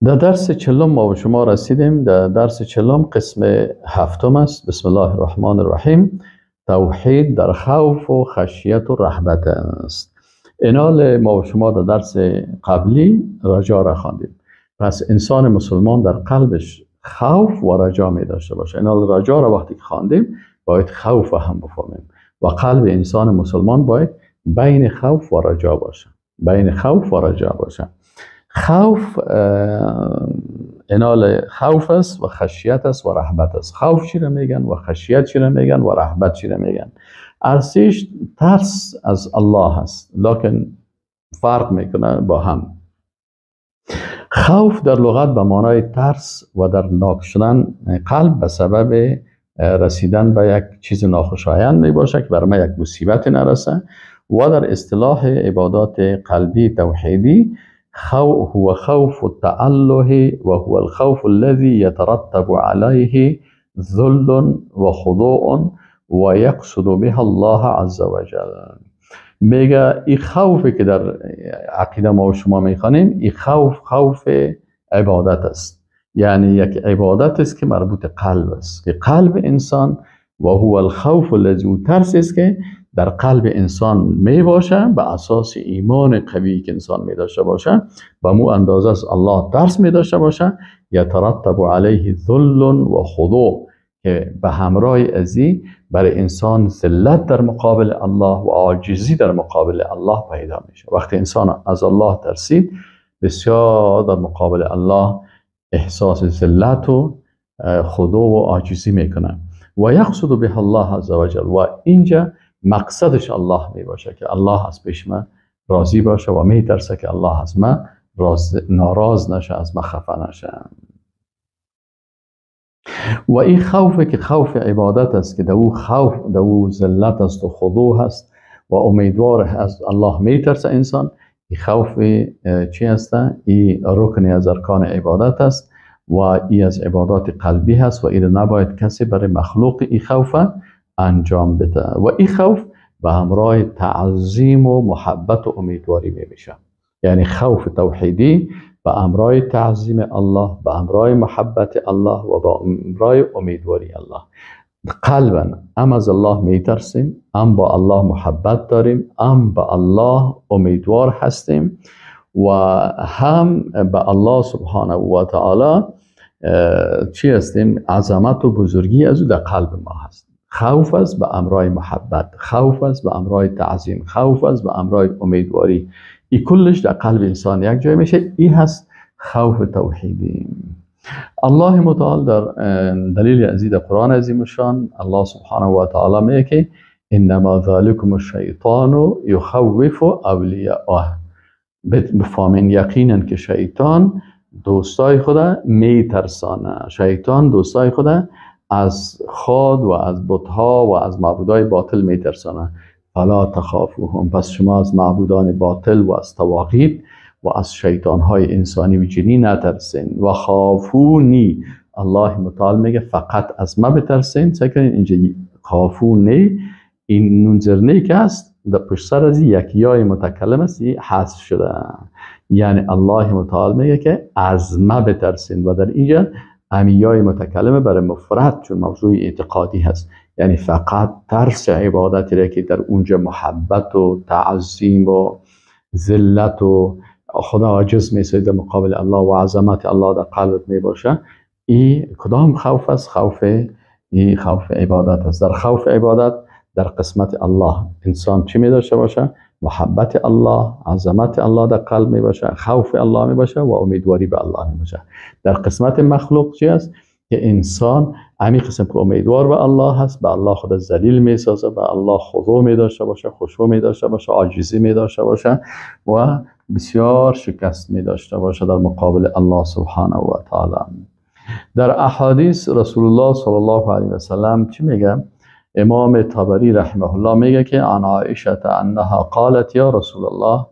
در درس 40 ما و شما رسیدیم. در درس 40 قسم هفتم است. بسم الله الرحمن الرحیم. توحید در خوف و خشیت و رهبت است. اینال ما و شما در درس قبلی رجا را خواندیم. پس انسان مسلمان در قلبش خوف و رجا می داشته باشه. اینال رجا را وقتی که خواندیم باید خوف هم بفهمیم و قلب انسان مسلمان باید بین خوف و رجا باشه. بین خوف و رجا باشه. خوف اینال خوف است و خشیت است و رهبت است. خوف چی را میگن و خشیت چی را میگن و رهبت چی را میگن؟ ارسیش ترس از الله است، لکن فرق میکنه با هم. خوف در لغت به معنای ترس و در ناک شدن قلب به سبب رسیدن به یک چیز ناخوشایند می باشه که بر ما یک مصیبت نرسه، و در اصطلاح عبادات قلبی توحیدی هو خوف التأله و هو الخوف الذي يترتب عليه ذل و خضوع و یقصد بها الله عز وجل. میگه این خوفی که در عقیده ما و شما میخوانیم، این خوف خوف عبادت است، یعنی یک عبادت است که مربوط قلب است، که قلب انسان و هو الخوف الذي، ترس است که در قلب انسان می باشه به اساس ایمان قوی که انسان می داشته باشه، به مو اندازه از الله ترس می داشته باشه، یترتب علیه ذل و خضوع، که به همراه ازی برای انسان ذلت در مقابل الله و عاجزی در مقابل الله پیدا میشه. وقتی انسان از الله ترسید، بسیار در مقابل الله احساس ذلت و خضوع و عاجزی میکنه. و یقصد به الله عز وجل، و اینجا مقصدش الله می باشه که الله از پیش من راضی باشه و می ترسه که الله از من ناراض نشه، از من خفه نشه. و این خوف که خوف عبادت است که دو خوف دو ذلت است و خضوع هست و امیدوار از الله می ترسه انسان، این خوف چی هست؟ این رکن از ارکان عبادت است و این از عبادات قلبی هست و این نباید کسی برای مخلوق این خوف انجام بده. و این خوف به همراه تعظیم و محبت و امیدواری میشه. یعنی خوف توحیدی به همراه تعظیم الله، به همراه محبت الله و به همراه امیدواری الله. قلبا هم از الله میترسیم، هم با الله محبت داریم، هم به الله امیدوار هستیم و هم به الله سبحانه و تعالی چی هستیم؟ عظمت و بزرگی از او در قلب ما هست. خوف است به امرای محبت، خوف است به امرای تعظیم، خوف است به امرای امیدواری. این کلش در قلب انسان یک جای میشه. این هست خوف توحیدی. الله متعال در دلیل عزیز قرآن عظیم شان الله سبحانه و تعالی میگه که انما ذلکم الشیطان یخوف اولیاءه. بفهمین یقینا که شیطان دوستای خدا میترسانه. شیطان دوستای خدا از خود و از بتها و از معبودای باطل میترسانه. فلا تخافوهم، پس شما از معبودان باطل و از طواغیت و از شیطانهای انسانی و جنی نترسین. و خافونی، الله متعال میگه فقط از ما بترسین. سعی کنین اینجا خافونی، این نون زرنی که هست در پشت سر از یک یای متکلم است، حذف شده. یعنی الله متعال میگه که از ما بترسین و در اینجا امیای متکلمه برای مفرد، چون موضوع اعتقادی هست، یعنی فقط ترس عبادتی را که در اونجا محبت و تعظیم و ذلت و خدا عاجز میسازه در مقابل الله و عظمت الله در قلبت می باشه، این کدام خوف است؟ خوف این خوف عبادت است. در خوف عبادت در قسمت الله انسان چی می داشته باشه؟ محبت الله، عظمت الله در قلب می باشه، خوف الله می باشه و امیدواری به الله می باشه. در قسمت مخلوق چی است؟ که انسان همین قسم که امیدوار به الله هست، به الله خود ذلیل می سازه، به الله خضوع می داشته باشه، خشوع می داشته باشه، عاجزی می داشته باشه و بسیار شکست می داشته باشه در مقابل الله سبحانه و تعالی. در احادیث رسول الله صلی الله علیه و سلم چی میگه؟ امام طبری رحمه الله میگه که عن عائشه انها قالت یا رسول الله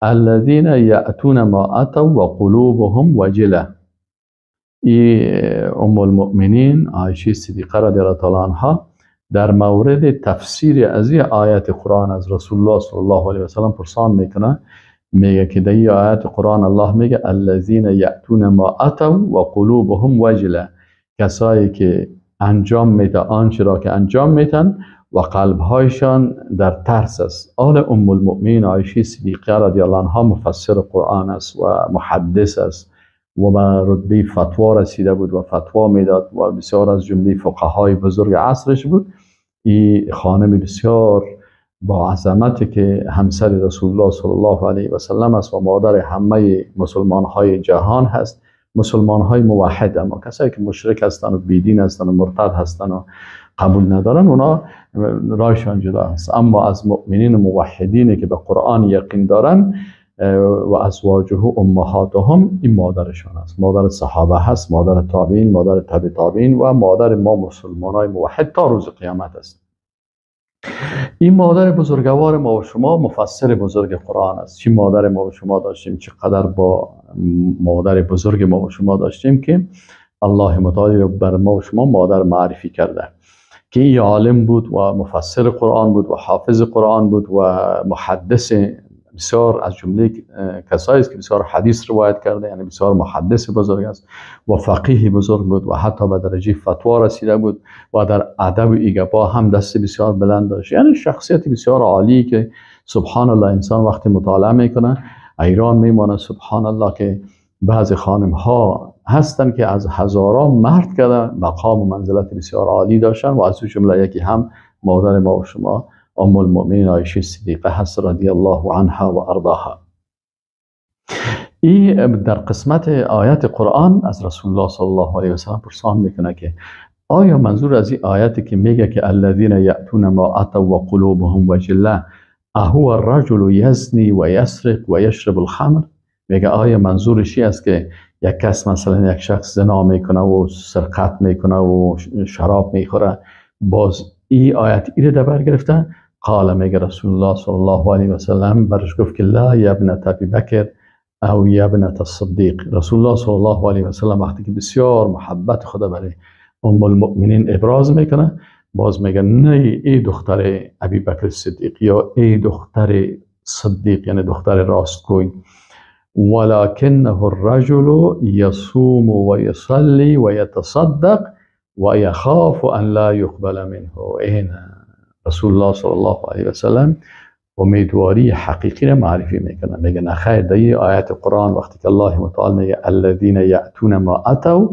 الذين یأتون ما اتوا وقلوبهم وجله. ای ام المؤمنین عایشه صدیقه رضی الله تعالی عنها در مورد تفسیر از این آیت قرآن از رسول الله صلی الله علیه و سلم پرسان میکنه میگه که در آیت قرآن الله میگه الذین یأتون ما اتوا و قلوبهم وجله، کسایی که انجام میده آنچه را که انجام میدن و قلبهایشان در ترس است. آل ام المؤمنین عایشه صدیقه رضی الله عنها مفسر قرآن است و محدث است و به رتبه فتوا رسیده بود و فتوا میداد و بسیار از جمله فقهای بزرگ عصرش بود. این خانم بسیار با عظمت که همسر رسول الله صلی الله علیه و سلم است و مادر همه مسلمان های جهان هست، مسلمان های موحد. اما کسایی که مشرک هستند و بیدین هستند و مرتد هستند و قبول ندارن، اونا رایشان جدا هست. اما از مؤمنین موحدین که به قرآن یقین دارن و ازواجه امهاتهم، این مادرشان است، مادر صحابه هست، مادر تابعین، مادر تابع تابعین و مادر ما مسلمان های موحد تا روز قیامت است. این مادر بزرگوار ما و شما مفسر بزرگ قرآن است. چی مادر ما و شما داشتیم، چقدر با مادر بزرگ ما و شما داشتیم که الله متعال بر ما و شما مادر معرفی کرده که این عالم بود و مفسر قرآن بود و حافظ قرآن بود و محدث بسیار از جمله کسایی است که بسیار حدیث روایت کرده، یعنی بسیار محدث بزرگ است و فقیه بزرگ بود و حتی به درجه فتوا رسیده بود و در ادب و ایگپا هم دست بسیار بلند داشت. یعنی شخصیت بسیار عالی که سبحان الله انسان وقتی مطالعه میکنه ایران میمانه. سبحان الله که بعضی خانم ها هستن که از هزاران مرد کرده مقام و منزلت بسیار عالی داشتن و از جمله یکی هم مادر ما و شما ام المؤمنین عایشه صدیقه هست رضی الله عنها و ارضاها. این در قسمت آیت قرآن از رسول الله صلی الله علیه و سلم پرسان میکنه که آیا منظور از این آیت که میگه که الذین یأتون ما اتوا و قلوبهم وجله اهو الرجل یزنی و یسرق و یشرب الخمر، میگه آیا منظورش است که یک کس مثلا یک شخص زنا میکنه و سرقت میکنه و شراب میخوره، باز این آیت ایره دبر گرفته؟ قال، میگه رسول الله صلی الله علیه و سلم برش گفت که لا یبنت ابی بکر او یبنت الصدیق. رسول الله صلی الله علیه و سلم وقتی که بسیار محبت خدا برای ام المؤمنین ابراز میکنه، باز میگه نه ای دختر ابی بکر صدیق یا ای دختر صدیق، یعنی دختر راستگوی، ولکنه الرجل یصوم و یصلی و یتصدق و یخاف ان لا یقبل منه. این رسول الله صلی الله علیه و سلم امیدواری حقیقی را معرفی میکنه. میگه نه خیر، در آیت قرآن وقتی که الله متعال میگه الذین یأتون ما اتوا،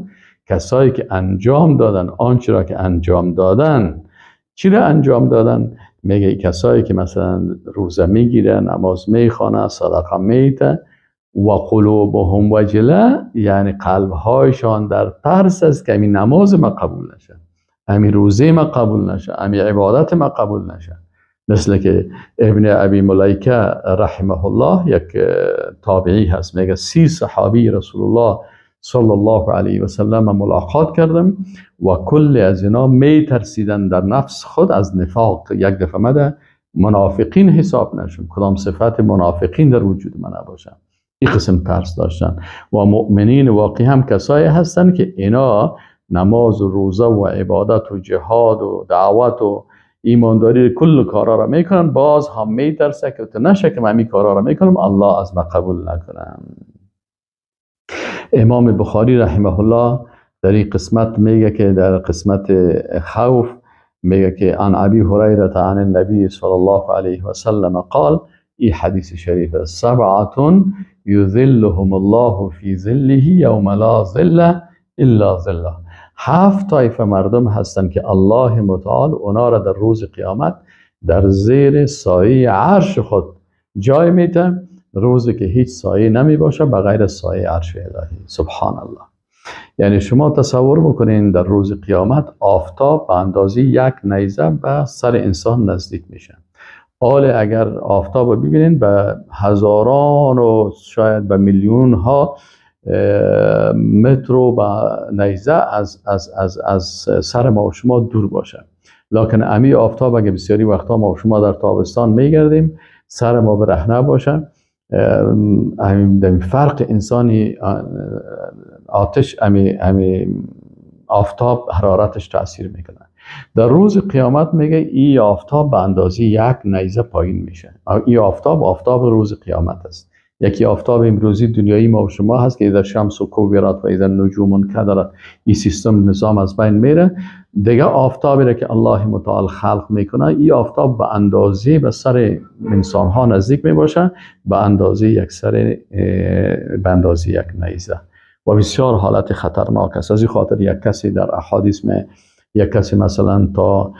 کسایی که انجام دادن آنچه را که انجام دادن، چی را انجام دادن؟ میگه کسایی که مثلا روزه میگیره، نماز میخوانه، صدقه میده و قلوبهم وجله، یعنی قلبهایشان در ترس است که همین نماز ما قبول نشه، همین روزه ما قبول نشه، همین عبادت ما قبول نشه. مثل که ابن ابی ملیکه رحمه الله یک تابعی هست، میگه 30 صحابی رسول الله صلی الله علیه و سلم ملاقات کردم و کل از اینا می ترسیدن در نفس خود از نفاق. یک دفعه مده منافقین حساب نشون، کدام صفت منافقین در وجود من نباشن، این قسم ترس داشتن. و مؤمنین واقعی هم کسایی هستن که اینا نماز و روزه و عبادت و جهاد و دعوت و ایمانداری کل کارا را میکنن، باز هم میترسه که تو نشه که من این کارا را میکنم الله از من قبول نکنم. امام بخاری رحمه الله در این قسمت میگه که در قسمت خوف میگه که عن ابی هریره عن النبی صلی الله علیه و سلم قال، این حدیث شریف است، سبعة یظلهم الله فی ظله یوم لا ظل الا ظله. 7 طایفه مردم هستند که الله متعال اونا را در روز قیامت در زیر سایه عرش خود جای میده، روزی که هیچ سایه نمی باشه بغیر سایه عرش الهی. سبحان الله. یعنی شما تصور بکنین در روز قیامت آفتاب به اندازه یک نیزه به سر انسان نزدیک میشه. حال اگر آفتاب رو ببینین به هزاران و شاید به میلیون ها متر و به نیزه از از از از سر ما و شما دور باشه. لکن امی آفتاب اگه بسیاری وقتا ما و شما در تابستان میگردیم سر ما برهنه باشه، فرق انسانی آتش امی آفتاب حرارتش تاثیر میکنه. در روز قیامت میگه ای آفتاب به اندازه یک نیزه پایین میشه. ای آفتاب آفتاب روز قیامت است. یکی آفتاب امروزی دنیایی ما و شما هست که اذا شمس کوورت و اذا نجوم انکدرت، این سیستم نظام از بین میره. دیگه آفتابی را که الله متعال خلق میکنه، این آفتاب به اندازه به سر انسان ها نزدیک میباشه، به اندازه یک سر، به اندازه یک نیزه و بسیار حالت خطرناک است. از این خاطر یک کسی در احادیث می یک کسی مثلا تا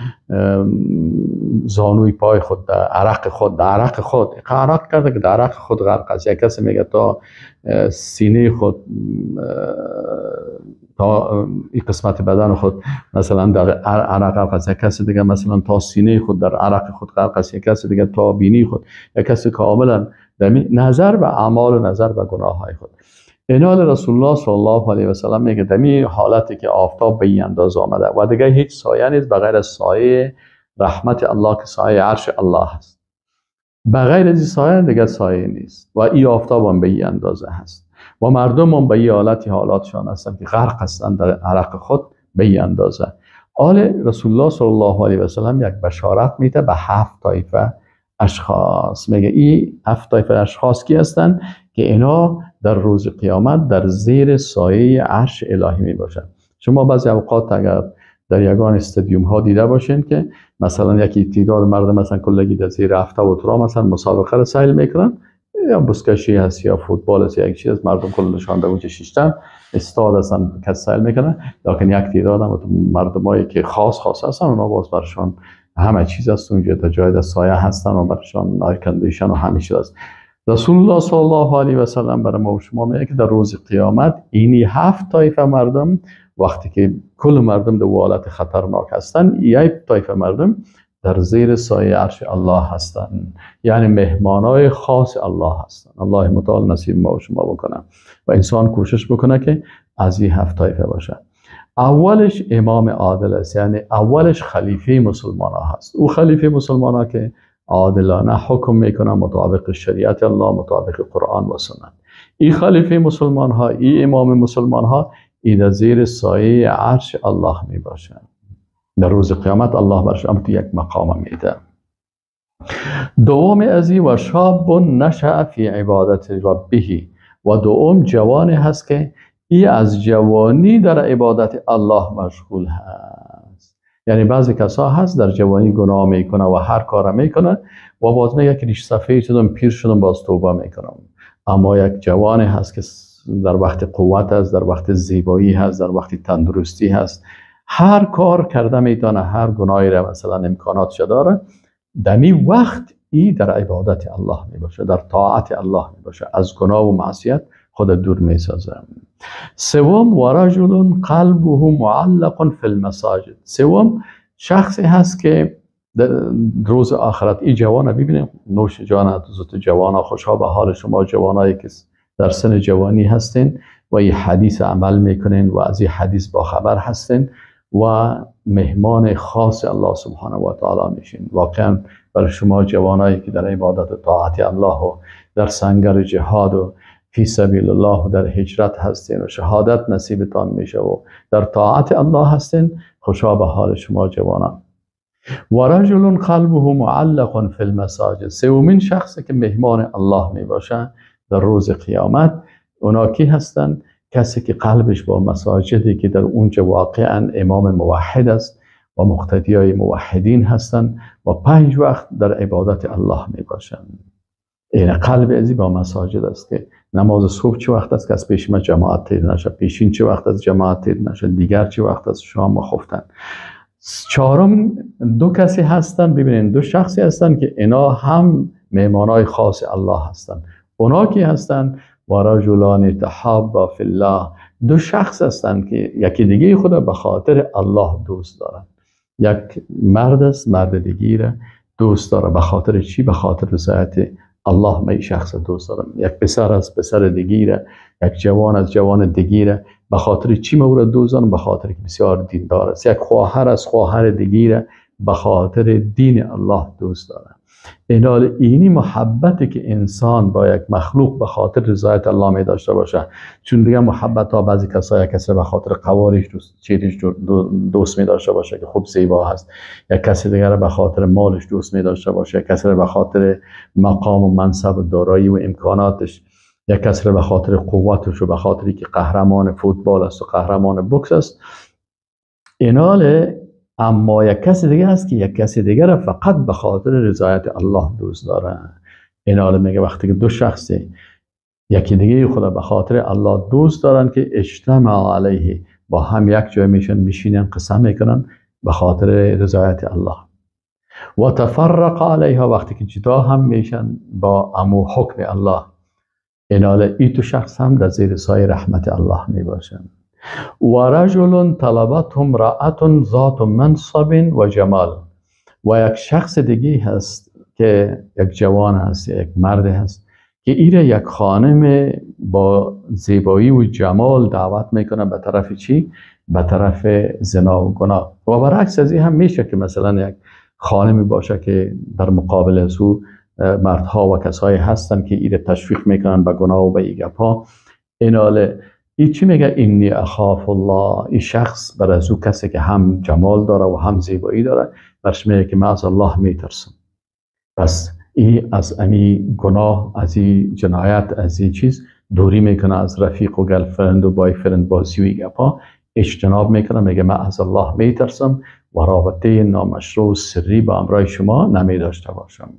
زانوی پای خود در عرق خود، در عرق خود عرق کرده که در عرق خود غرق است. یک کسی میگه تا سینه خود، تا این قسمت بدن خود مثلا در عرق غرق است. یک کسی دیگه مثلا تا سینه خود در عرق خود غرق است. یک کسی دیگه تا بینی خود، یک کسی کاملا نظر به اعمال و نظر به گناه های خود. اینال رسول الله صلی الله علیه و سلم میگه دمی حالتی که آفتاب به این اندازه آمده و دیگه هیچ سایه نیست بغیر از سایه رحمت الله که سایه عرش الله هست، بغیر از این سایه دیگه سایه نیست و این آفتاب هم به این اندازه هست و مردم هم به این حالتی حالاتشان هستند که غرق هستند در عرق خود به این اندازه. آل رسول الله صلی الله علیه و سلم یک بشارت میده به 7 طایفه اشخاص. میگه این 7 طایفه اشخاص کی هستند که اینا در روز قیامت در زیر سایه عرش الهی می باشند. شما بعضی اوقات اگر در یگان استادیوم ها دیده باشین که مثلا یکی تعداد مردم مثلا کلگی در زیر آفتاب و ترا مثلا مسابقه را سیل میکنن، یا بزکشی هست یا فوتبال هست یا یک چیز، مردم کلشان در اونجا شیشتن استاد هستن که سیل میکنن، لکن یک تعداد هم مردمایی که خاص خاص هستن اونا باز برشان همه چیز هست اونجا، تا جای در سایه هستن و برشان air condition و همه چیز هست. رسول الله صلی الله علیه و سلم برای ما و شما میگه که در روز قیامت اینی 7 طایفه مردم وقتی که کل مردم در حالت خطرناک هستن، یک طایفه مردم در زیر سایه عرش الله هستند، یعنی مهمانای خاص الله هستند. الله متعال نصیب ما و شما بکنه و انسان کوشش بکنه که از این 7 طایفه باشه. اولش امام عادل است، یعنی اولش خلیفه مسلمان ها هست. او خلیفه مسلمان ها که عادلانه حکم میکنه مطابق شریعت الله، مطابق قرآن و سنت. این خلیفه مسلمان ها، این امام مسلمان ها، این در زیر سایه عرش الله می باشند. در روز قیامت الله برش یک مقام میده. دوم از این و شاب نشأ فی عبادت ربه، و دوم جوانی هست که ای از جوانی در عبادت الله مشغول هست. یعنی بعضی کسا هست در جوانی گناه میکنه و هر کار میکنه و باز میگه که ریش سفید شدم، پیر شدم، باز توبه میکنم. اما یک جوانی هست که در وقت قوت هست، در وقت زیبایی هست، در وقت تندرستی هست، هر کار کرده میتونه، هر گناهی را مثلا امکاناتش داره، دمی وقت ای در عبادت الله میباشه، در طاعت الله میباشه، از گناه و معصیت خود دور میسازه. سوم و رجل قلبه معلق فی المساجد. سوم شخصی هست که در روز آخرت ای جوان ببینیم، نوش جان زوت جوانا، خوشها به حال شما جوانایی که در سن جوانی هستین و این حدیث عمل میکنین و از این حدیث با خبر هستین و مهمان خاص الله سبحانه و تعالی میشین. واقعا برای شما جوانایی که در عبادت و طاعت الله و در سنگر جهاد و فی سبیل الله و در هجرت هستین و شهادت نصیبتان میشه و در طاعت الله هستین، خوشا به حال شما جوانان. و رجل قلبه معلق فی المساجد. سومین شخصی که مهمان الله میباشه در روز قیامت، اونا کی هستند؟ کسی که قلبش با مساجدی که در اونجا واقعا امام موحد است و مقتدیای موحدین هستند و 5 وقت در عبادت الله می باشند. این قلب ازی با مساجد است که نماز صبح چه وقت است که از پیش ما جماعت تیر نشه، پیشین چه وقت از جماعت تیر نشه، دیگر چه وقت از شام خفتن. چهارم، دو کسی هستند، ببینین دو شخصی هستند که اینا هم مهمانای خاص الله هستند. اونا کی هستند؟ و رجلان تحابا فی الله. دو شخص هستند که یکی دیگه خدا به خاطر الله دوست دارند. یک مرد است، مرد دیگه را دوست داره، به خاطر چی؟ به خاطر رضایت الله من این شخص دوست دارم. یک پسر است، پسر دیگه را، یک جوان از جوان دیگه را، به خاطر چی من او را دوست دارم؟ به خاطر که بسیار دیندار است. یک خواهر است، خواهر دیگه را به خاطر دین الله دوست دارم. اینال اینی محبتی که انسان با یک مخلوق به خاطر رضایت الله می داشته باشه، چون دیگه محبت ها بعضی کسا یک کسی به خاطر قوارش دوست، چیرش دوست می داشته باشه که خوب زیبا هست، یک کسی دیگر به خاطر مالش دوست می داشته باشه، یک کسی به خاطر مقام و منصب و دارایی و امکاناتش. یک کس را به خاطر قوتش و به خاطری که قهرمان فوتبال است و قهرمان بوکس است ایناله. اما یک کس دیگه هست که یک کس دیگه را فقط به خاطر رضایت الله دوست داره. ایناله میگه وقتی که دو شخصی یکی دیگه خدا به خاطر الله دوست دارن که اجتماع علیه، با هم یک جای میشن، میشینن، قسم میکنن به خاطر رضایت الله. و تفرق علیها، وقتی که جدا هم میشن با امو حکم الله، ایناله ای تو شخص هم در زیر سایه رحمت الله میباشن. و رجل طلبته امرأة ذات منصب و جمال، و یک شخص دیگه هست که یک جوان هست، یک مرد هست که ایره یک خانم با زیبایی و جمال دعوت میکنه به طرف چی؟ به طرف زنا و گناه. و برعکس از این هم میشه که مثلا یک خانمی باشه که در مقابل از او مردها و کسایی هستن که ایره تشویق میکنن به گناه و به ای گپا. ایناله ای چی میگه؟ انی اخاف الله. این شخص بر از او کسی که هم جمال داره و هم زیبایی داره برش میگه که من از الله میترسم. پس ای از امی گناه، از این جنایت، از این چیز دوری میکنه، از رفیق و girlfriend و boyfriend بازی و ای گپا اجتناب میکنه، میگه من از الله میترسم و رابطه نامشروع سری با امرای شما نمی داشته باشم.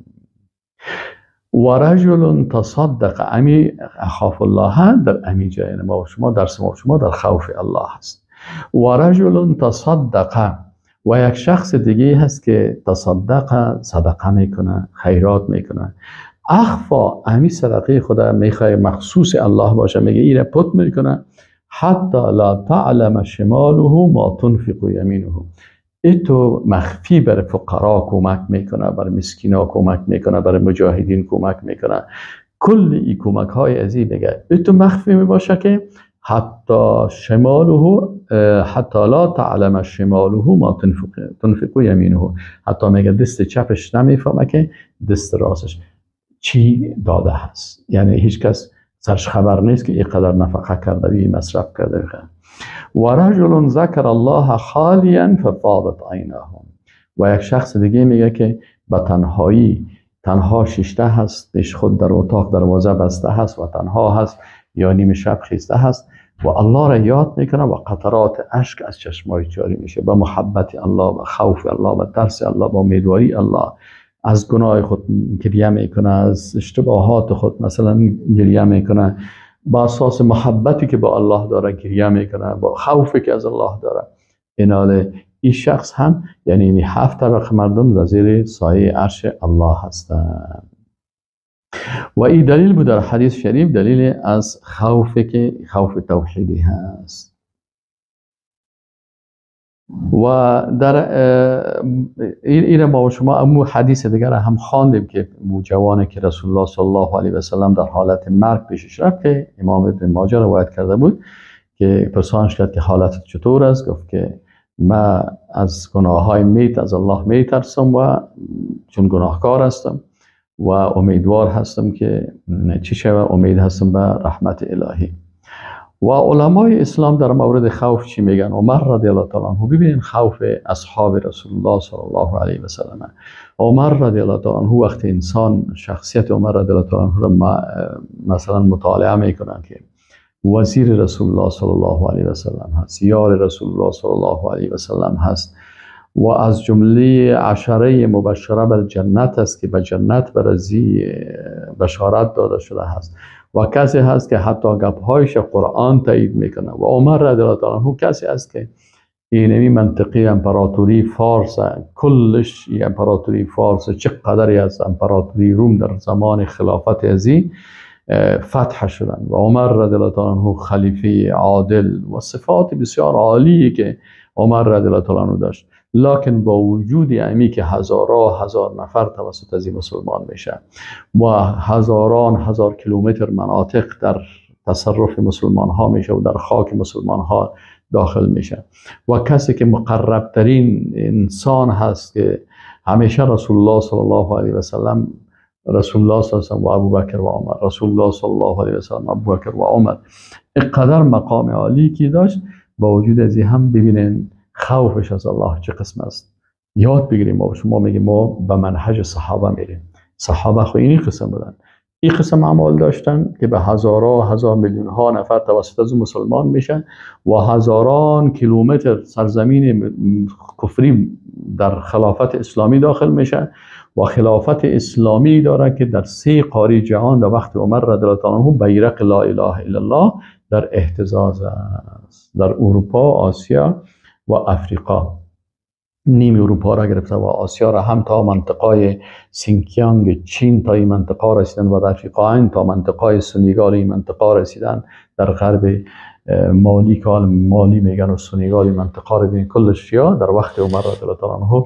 و رجل تصدق، امی اخاف الله در امی جای ما و شما، درس ما و شما در خوف الله هست. و رجل تصدق، و یک شخص دیگه هست که تصدق، صدقه میکنه، خیرات میکنه. اخفا، امی صدقه خدا میخواه مخصوص الله باشه، میگه ایره پت میکنه، حتی لا تعلم شماله ما تنفق یمینه. ایتو مخفی بر فقرا کمک میکنه، بر مسکینا کمک میکنه، بر مجاهدین کمک میکنه، کل ای کمک های ازی بگه ایتو مخفی میباشه که حتی شماله، حتی لا تعلم شماله ما تنفق یمینه. حتی میگه دست چپش نمیفهمه که دست راستش چی داده هست، یعنی هیچ کس سرش خبر نیست که اینقدر نفقه کرده و مصرف کرده. و رجل ذکر الله خالیا ففاضت عیناه، و یک شخص دیگه میگه که به تنهایی، تنها ششته هست، پیش خود در اتاق دروازه بسته هست و تنها هست یا نیم شب خیسته هست و الله را یاد میکنه و قطرات اشک از چشمای جاری میشه، با محبت الله و خوف الله و ترس الله، با امیدواری الله، از گناه خود گریه میکنه، از اشتباهات خود مثلا گریه میکنه، با اساس محبتی که با الله داره گریه میکنه، با خوفی که از الله داره. ایناله این شخص هم، یعنی این هفت طبقه مردم در زیر سایه عرش الله هستند. و این دلیل بود در حدیث شریف، دلیل از خوفی که خوف توحیدی هست. و در این ما و شما امو حدیث دیگر هم خواندیم که جوانی که رسول الله صلی الله علیه و سلم در حالت مرگ پیشش رفت که امام ابن ماجه روایت کرده بود که پرسانش کرد که حالت چطور است، گفت که من از گناههای میت از الله میترسم و چون گناهکار هستم و امیدوار هستم که چی شود، امید هستم به رحمت الهی. و علمای اسلام در مورد خوف چی میگن؟ عمر رضی الله تعالی عنه، ببینین خوف اصحاب رسول الله صلی الله علیه و سلم. عمر رضی الله تعالی عنه وقتی انسان شخصیت عمر رضی الله تعالی عنه را مثلا مطالعه میکنن که وزیر رسول الله صلی الله علیه و سلم هست، یار رسول الله صلی الله علیه و سلم هست و از جمله عشره مبشره بالجنت است که به جنت برازی بشارت داده شده هست و کسی هست که حتی گپهایش قرآن تایید میکنه. و عمر رضی الله تعالی عنه کسی است که اینمی منطقه امپراتوری فارس، کلش امپراتوری فارس چقدری از امپراتوری روم در زمان خلافت ازی فتح شدن و عمر رضی الله تعالی عنه خلیفه عادل و صفات بسیار عالی که عمر رضی الله تعالی عنه داشت، لکن با وجود امی که هزارها هزار نفر توسط از مسلمان میشه و هزاران هزار کیلومتر مناطق در تصرف مسلمان ها میشه و در خاک مسلمان ها داخل میشه و کسی که مقرب ترین انسان هست که همیشه رسول الله صلی الله علیه و سلم، رسول الله صلی الله علیه و سلم و ابوبکر و عمر، رسول الله صلی الله علیه و سلم ابوبکر و عمر، اینقدر مقام عالی که داشت، با وجود از هم ببینین خوفش از الله چه قسم است. یاد بگیریم ما و شما میگیم ما به منهج صحابه میریم. صحابه خو اینی قسم بودن، این قسم اعمال داشتن که به هزارها هزار میلیون ها نفر توسط از مسلمان میشن و هزاران کیلومتر سرزمین کفری در خلافت اسلامی داخل میشن و خلافت اسلامی داره که در 3 قاره جهان در وقت عمر رضی الله عنه بیرق لا اله الا الله در اهتزاز است. در اروپا، آسیا و افریقا، نیم اروپا را گرفته و آسیا را هم تا منطقه سینکیانگ چین تا این منطقه رسیدن و در افریقا این تا منطقه سنگال این منطقه رسیدن، در غرب مالی که مالی میگن و سنگال این منطقه را ببینید کلش یا در وقت عمر رضی الله عنه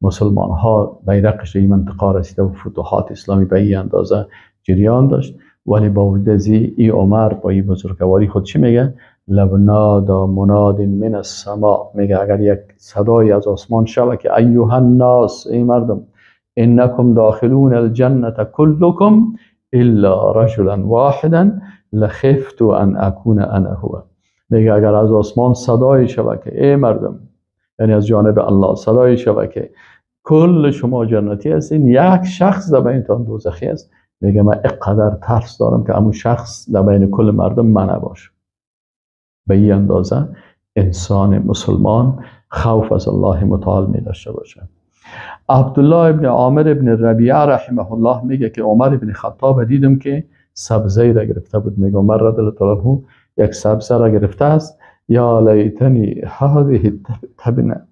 مسلمان ها بیرقش این منطقه رسیده و فتوحات اسلامی به این اندازه جریان داشت. ولی با وجود از این عمر با این بزرگواری خود چی میگه؟ لو نادى مناد من السماء، میگه اگر یک صدایی از آسمان شود که ایها الناس، ای مردم، انکم داخلون الجنة کلکم الا رجلا واحدا لخفت ان اکون انا هو. میگه اگر از آسمان صدایی شود که ای مردم، یعنی از جانب الله صدایی شود که کل شما جنتی هستین، یک شخص در بینتان دوزخی است، میگه من اینقدر ترس دارم که همون شخص در بین کل مردم من نباشه. به این اندازه انسان مسلمان خوف از الله متعال می داشته باشه. عبدالله ابن عامر ابن ربیعه رحمه الله میگه که عمر ابن خطاب دیدم که سبزه را گرفته بود. میگه عمر رضی الله عنه یک سبزه را گرفته است، یا لیتنی هذه التبنه،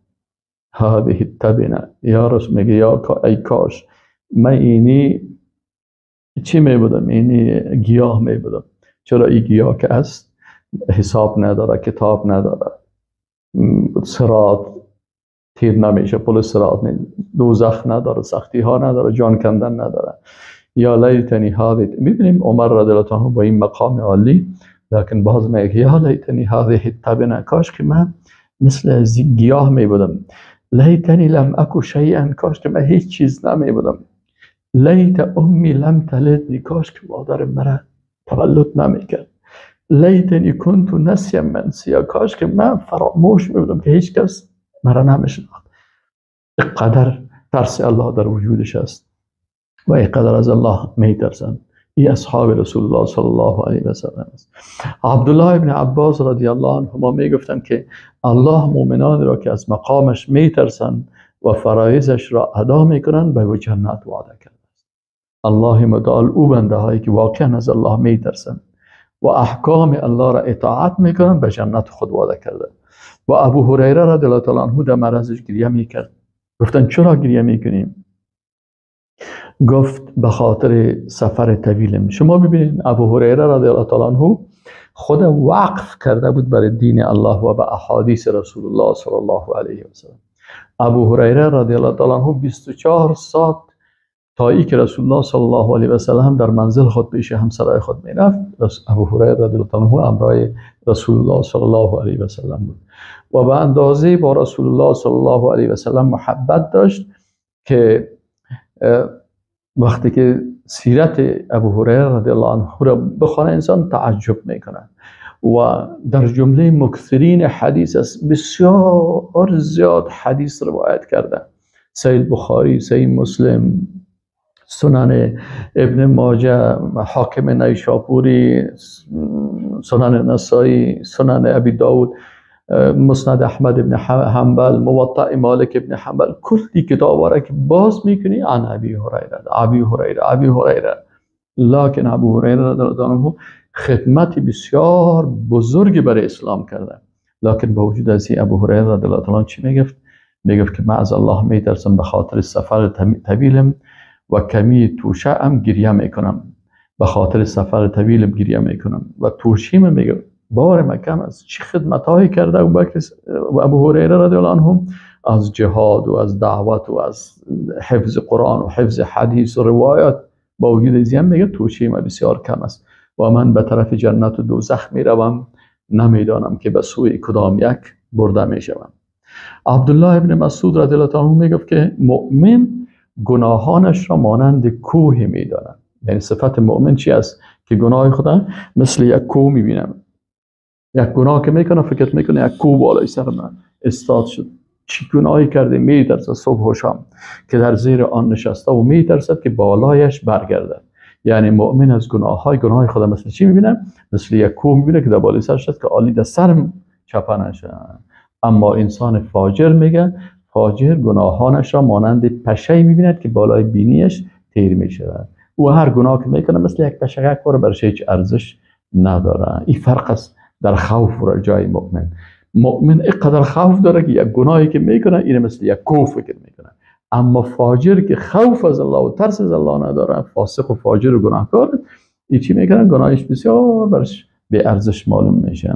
هذه التبنه، یا رسول، میگه یا ای کاش من اینی چی می بودم، اینی گیاه می بودم. چرا این گیاه که است حساب نداره، کتاب نداره، صراط تیر نمیشه، پل صراط، دوزخ نداره، سختی ها نداره، جان کندن نداره. یا لیتنی هذه، میبینیم عمر رضی الله عنه با این مقام عالی، لکن باز میگه یا لیتنی هذه التبنه، کاش که من مثل از گیاه می بودم. لیتنی لم اکو شیئا، کاش که من هیچ چیز نمی بودم. لیت امی لم تلدنی، کاش که مادر مرا تولد نمیکرد. لیتنی کنت نسیا منسیا، کاش که من فراموش می بودم که هیچ کس مرا نمیشناخت. اینقدر ترس الله در وجودش است و اینقدر از الله میترسند. ای اصحاب رسول الله صلی الله علیه و سلم است. عبدالله ابن عباس رضی الله عنهما میگفتند که الله مؤمنان را که از مقامش میترسند و فرایضش را ادا میکنند به جنت وعده کرده است. الله متعال او بنده هایی که واقعا از الله میترسند و احکام الله را اطاعت میکنند به جنت خود وعده کرده. و ابو هریره رضی الله تعالی عنه در مرضش گریه میکرد. گفتن چرا گریه میکنیم؟ گفت به خاطر سفر طویلم. شما ببینید ابو هریره رضی الله تعالی عنه خود وقف کرده بود برای دین الله و به احادیث رسول الله صلی الله علیه و سلم. ابو هریره رضی الله تعالی عنه 24 ساعت تا ای که رسول الله صلی الله علیه و سلم در منزل خود پیش همسرای خود میرفت، ابو هریره رضی الله تعالی عنه همراه رسول الله صلی الله علیه و سلم بود و به اندازه با رسول الله صلی الله علیه و سلم محبت داشت که وقتی که سیرت ابو هریره رضی الله عنه را بخوانه انسان تعجب میکنه و در جمله مکثرین حدیث است، بسیار زیاد حدیث روایت کرده. صحیح بخاری، صحیح مسلم، سنن ابن ماجه، حاکم نیشاپوری، سنن نسائی، سنن ابی داود، مسند احمد ابن حنبل، موطأ مالک ابن حنبل، کلی کتاب را که باز میکنی عن ابی هریره، ابی هریره، ابی هریره. لکن ابو هریره رضی الله عنه خدمت بسیار بزرگی برای اسلام کرده. لکن با وجود از این ابو هریره رضی الله عنه چی میگفت؟ میگفت که من از الله میترسم، به خاطر سفر طویلم و کمی توشه ام گریه میکنم، به خاطر سفر طویلم گریه میکنم و توشیم. میگه بار مکم از چه خدمتهایی کرده ابو هریره رضی الله عنه، از جهاد و از دعوت و از حفظ قرآن و حفظ حدیث و روایت. با وجود از این میگه توشه ما بسیار کم است و من به طرف جنت و دوزخ میروم، نمیدانم که به سوی کدام یک برده میشوم. عبدالله ابن مسعود رضی الله عنه میگفت که مؤمن گناهانش را مانند کوه میداند. یعنی صفت مؤمن چی است؟ که گناه خدا مثل یک کوه میبینم. یک گناه که میکنه فکر میکنه یک کوه بالای سر من استاد شد، چی گناهی کرده، میترسه صبح و شام که در زیر آن نشسته و میترسد که بالایش برگردد. یعنی مؤمن از گناه خود مثل چی میبینه؟ مثل یک کوه میبینه که در بالای سرش است که عالی در سرم چپه نشه. اما انسان فاجر میگه فاجر گناهانش را مانند پشه میبیند که بالای بینیش تیر میشود. او هر گناه که میکنه مثل یک پشه یک بار برش هیچ ارزش نداره. این فرق است در خوف و رجای مؤمن. مؤمن اینقدر خوف داره که یک گناهی که میکنه اینه مثل یک کوه فکر میکنه. اما فاجر که خوف از الله و ترس از الله نداره، فاسق و فاجر و گناهکار، این چی میکنه؟ گناهش بسیار برش به ارزش معلوم میشه.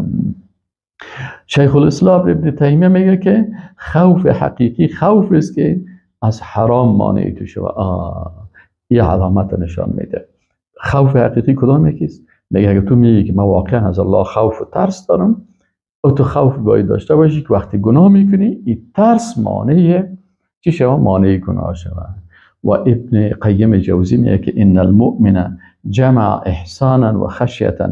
شیخ الاسلام ابن تیمیه میگه که خوف حقیقی خوف است که از حرام مانع تو شود. این علامت نشان میده. خوف حقیقی کدام یکیست؟ میگه اگه تو میگی که من واقعا از الله خوف و ترس دارم، او تو خوف باید داشته باشی که وقتی گناه میکنی این ترس مانع چی شود؟ مانع گناه شود. و ابن قیم جوزی میگه که ان المؤمن جمع احسانا و خشیتا،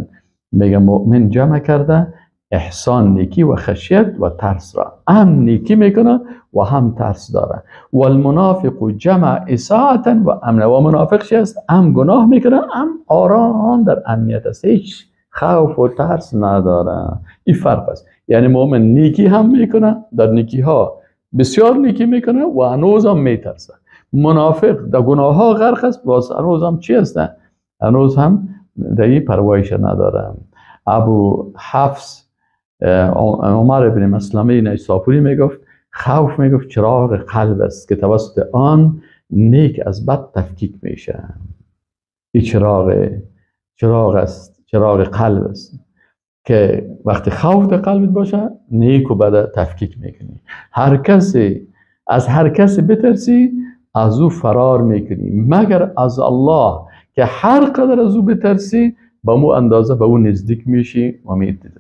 میگه مؤمن جمع کرده احسان، نیکی و خشیت و ترس را، هم نیکی میکنه و هم ترس داره. و المنافق جمع اساءة و امن، و منافق چی است؟ هم گناه میکنه هم آرام در امنیت است، هیچ خوف و ترس نداره. این فرق است. یعنی مؤمن نیکی هم میکنه، در نیکی ها بسیار نیکی میکنه و هنوز هم میترسه. منافق در گناه ها غرق است، باز هنوز هم چی است؟ هنوز هم در این پروایش نداره. ابو حفص عمر بن مسلمه نیسابوری میگفت خوف، میگفت چراغ قلب است که توسط آن نیک از بد تفکیک میشه. این چراغ است، چراغ قلب است که وقتی خوف در قلبت باشه نیک و بد تفکیک میکنی. هر کسی از هر کسی بترسی از او فرار میکنی، مگر از الله که هر قدر از او بترسی با مو اندازه به او نزدیک میشی و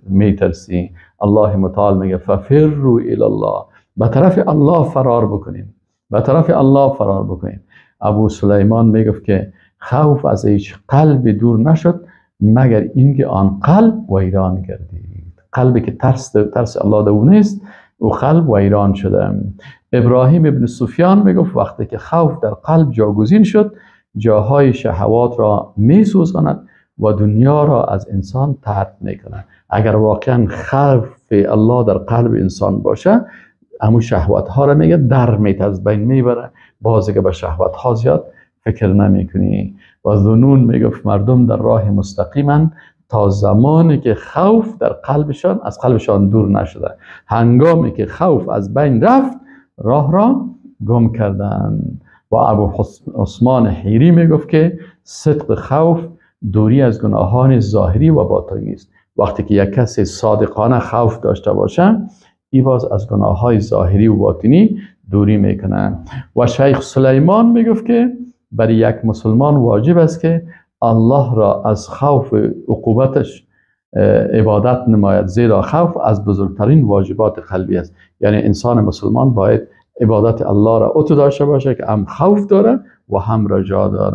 میترسی. الله متعال میگه ففروا الی الله، به طرف الله فرار بکنیم، به طرف الله فرار بکنیم. ابو سلیمان میگفت که خوف از هیچ قلب دور نشد مگر اینکه آن قلب ویران گردید. قلبی که ترس الله در او نیست، او قلب ویران شده. ابراهیم ابن سفیان میگفت وقتی که خوف در قلب جاگزین شد، جاهای شهوات را میسوزاند و دنیا را از انسان طرد میکنه. اگر واقعا خوف الله در قلب انسان باشه، همون شهوت ها را میگه در میت از بین میبره، باز که به شهوت ها زیاد فکر نمیکنی. و ظنون میگفت مردم در راه مستقیمن تا زمانی که خوف در قلبشان از قلبشان دور نشده. هنگامی که خوف از بین رفت، راه را گم کردن. و ابو عثمان حیری میگفت که صدق خوف دوری از گناهان ظاهری و باطنی است. وقتی که یک کسی صادقانه خوف داشته باشه، ای باز از گناه‌های ظاهری و باطنی دوری میکنه. و شیخ سلیمان میگفت که برای یک مسلمان واجب است که الله را از خوف عقوبتش عبادت نماید، زیرا خوف از بزرگترین واجبات قلبی است. یعنی انسان مسلمان باید عبادت الله را اتو داشته باشه که هم خوف داره و هم رجا داره.